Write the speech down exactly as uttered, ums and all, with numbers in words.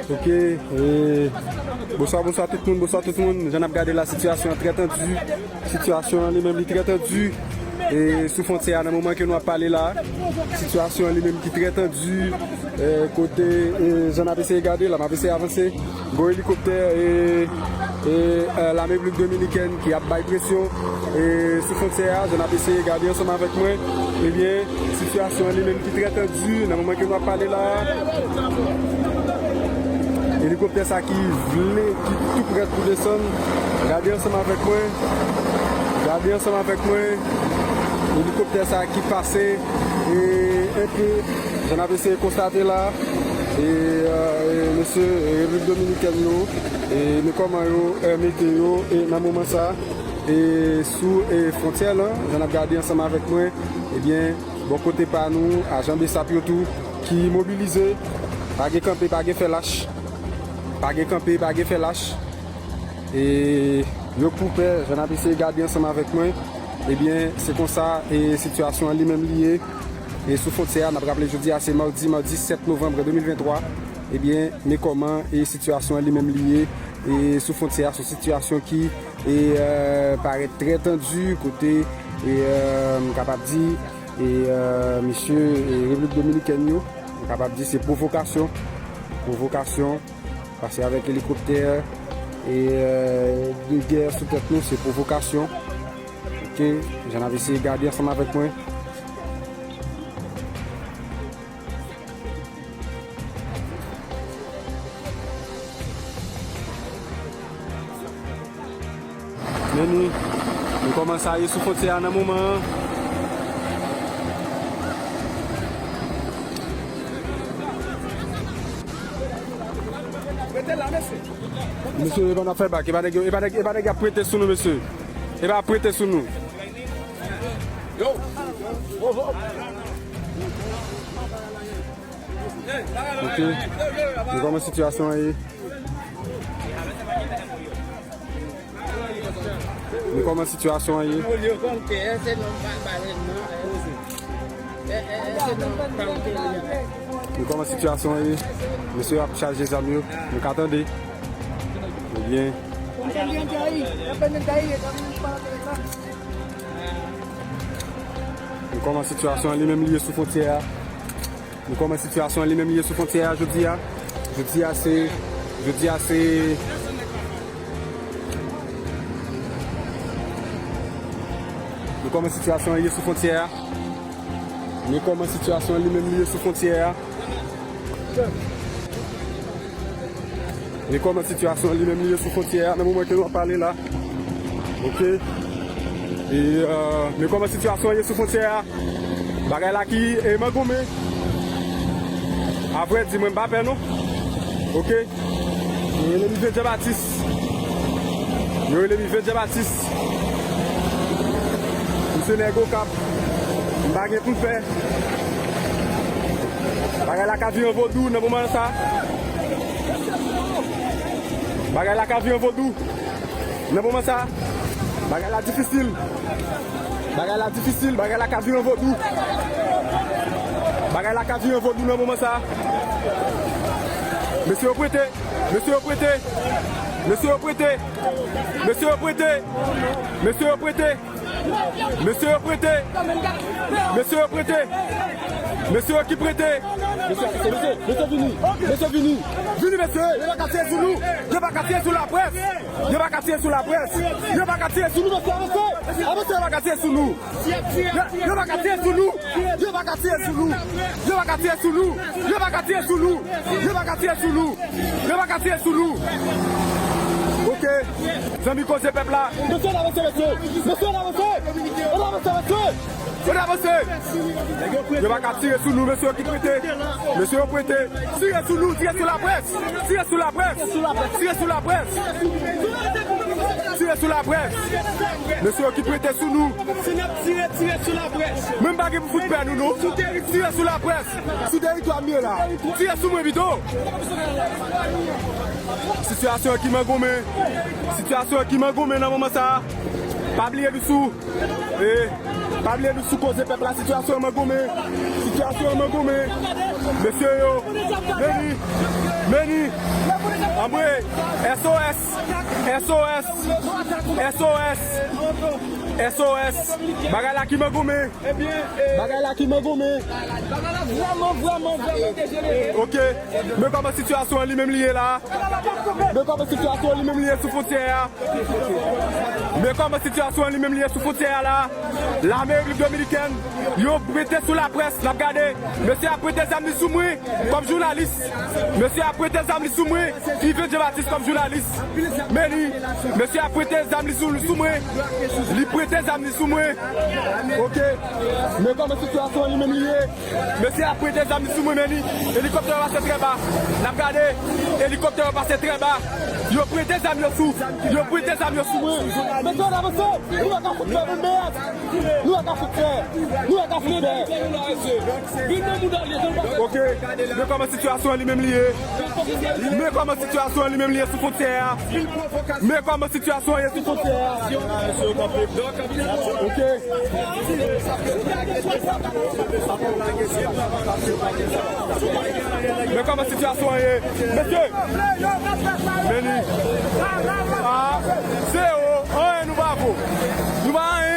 Ok, e, bonswa, bonswa tout moun, bonswa tout moun. Jan n ap gade la, sitiyasyon an trè tandi. Sitiyasyon an li menm li trè tandi. E sou fwontyè a, nan moman ke nou ap pale la, sitiyasyon an li menm ki trè tandi. E, kote, e, jan n ap eseye gade la, m ap eseye avanse. Gwo elikoptè, e, e, e, Larepiblik Dominikèn ki ap bay presyon, e, sou fwontyè a, jan n ap eseye gade ansanm avèk mwen. Ebyen, sitiyasyon an li menm ki trè tandi nan moman ke nou ap pale la. Elikoptè sa ki vle, ki tou prèt pou desann. Gade ansanm avèk mwen. Gade ansanm avèk mwen. Elikoptè sa ki pase, e, enpe, jan n ap eseye konstate la. E, e, e, mesye, e, Repiblik Dominikèn yo, e, men kòman yo, e, mete yo, e, nan moman sa, e, sou, e, fwontyè lan, jan n ap gade ansanm avèk mwen, ebyen, bò kote pa nou, ajan BSAP yo tou ki mobilize, pa gen kanpe, pa gen fè lach, pa gen kanpe, pa gen fè lach, e, yo pou pè, jan n ap eseye gade ansanm avèk mwen, ebyen, se konsa, e, sitiyasyon an li menm li ye. E sou fwontyè a, n ap raple jodi a se madi, madi sèt novanm de mil venntwa. Ebyen, men kòman e sitiyasyon an li menm li ye. E sou fwontyè a, se yon sitiyasyon ki e, e, parèt trè tandi kote e, e, m kapab di e, e, mesye e, Repiblik Dominikèn yo, m kapab di se pwovokasyon, pwovokasyon, pase avèk elikoptè e, e, de gè sou tèt nou, se pwovokasyon. Ok, jan n ap eseye gade ansanm avèk mwen. Men ni, nou kòmanse ale sou fwontyè a nan moman an. Mesye, e pa n ap fè bak, e pa nèg yo, e pa nèg, e pa nèg y ap prete sou nou, mesye. E pa ap prete sou nou. Ok. Men kòman sitiyasyon an ye? Men kòman sitiyasyon an ye? Men kòman sitiyasyon an ye? Mesye ap chaje zam yo. Nou ka tande. Ebyen. Men kòman sitiyasyon an li menm li ye sou fwontyè a? Men kòman sitiyasyon an li menm li ye sou fwontyè a jodi a? Jodi a se, jodi a se, men kòman sitiyasyon an ye sou fwontyè a? Men kòman sitiyasyon an li menm li ye sou fwontyè a? Men kòman sitiyasyon an li menm li ye sou fwontyè a nan moman ke nou ap pale la? Ok. E, e, men kòman sitiyasyon an ye sou fwontyè a? Bagay la ki, e, mangonmen. Avrèdi, mwen m pa pè non. Ok. Yo rele m Vye Djan Batis. Yo rele m Vye Djan Batis. M se nèg Okap. M pa gen pou m pè. Bagay la ka vin an vodou nan moman sa. Bagay la ka vin an vodou. Nan moman sa, bagay la difisil. Bagay la difisil, bagay la ka vin an vodou. Bagay la ka vin an vodou nan moman sa. Mesye yo prete, mesye yo prete, mesye yo prete, mesye yo prete, mesye yo prete. Mesye yo prete. Mesye yo prete. Mesye yo ki prete. Mesye, mesye, mesye vini. Mesye vini. Vini, mesye. Yo pa ka tire sou nou. Yo pa ka tire sou laprès. Yo pa ka tire sou laprès. Yo pa ka tire sou nou, mesye, avanse. Avanse, yo pa ka tire sou nou. Yo, yo pa ka tire sou nou. Yo pa ka tire sou nou. Yo pa ka tire sou nou. Yo pa ka tire sou nou. Yo pa ka tire sou nou. Yo pa ka tire sou nou. Ok. Zanmi Koze Pèp la. Mesye, n avanse, mesye. Mesye, n avanse. N avanse, mesye. N avanse. Yo pa ka tire sou nou, mesye ki prete. Mesye yo prete. Tire sou nou, tire sou laprès. Tire sou laprès. Tire sou laprès. Tire sou laprès. Mesye yo ki prete sou nou. Si n ap tire, tire sou laprès. Mwen m pa gen pou fout pè nou non. Tire sou laprès. Sou teritwa m ye la. Tire sou mwen pito. Sitiyasyon ki mangonmen. Sitiyasyon ki mangonmen nan moman sa. Pa bliye nou sou. E, pa bliye nou sou Koze Pèp la. Sitiyasyon mangonmen. Sitiyasyon mangonmen. Mesye yo. Vini. Meni, anmwe, S O S, S O S, S O S, S O S. Bagay la ki mangoumen. Bagay la ki mangoumen. Bagay la vrèman, vrèman, vrèman dejenere. Ok. Men kòman sitiyasyon an li menm li ye la. Men kòman sitiyasyon an li menm li ye sou fwontyè a. Men kòman sitiyasyon an li menm li ye sou fwontyè a la. Lame Repiblik Dominikèn, yo prete sou laprès, n ap gade. Mesye a prete zam li sou mwen, kòm jounalis. Mesye a prete zam li sou mwen, Yvens Jean Baptiste kòm jounalis. Meni, mesye a prete zam li sou, sou mwen. Li prete zam li sou mwen. Ok. Men kòman sitiyasyon an li menm li ye. Mesye a prete zam li sou mwen, Meni. Elikoptè yo pase trè ba. N ap gade. Elikoptè yo pase trè ba. Yo prete zam yo sou. Yo prete zam yo sou mwen. Mesye, n avanse. Nou pa ka fout fè, nou mèt. Nou pa ka fout fè. Nou pa ka fout fè. Ok. Men kòman sitiyasyon an li menm li ye. Men kòman sitiyasyon an li menm li ye sou fwontyè a. Men kòman sitiyasyon an ye sou fwontyè a. Ok. Men kòman sitiyasyon an ye. Mesye. Meni. Ah, se yo. Anyen nou pa vo. Nou pa anyen.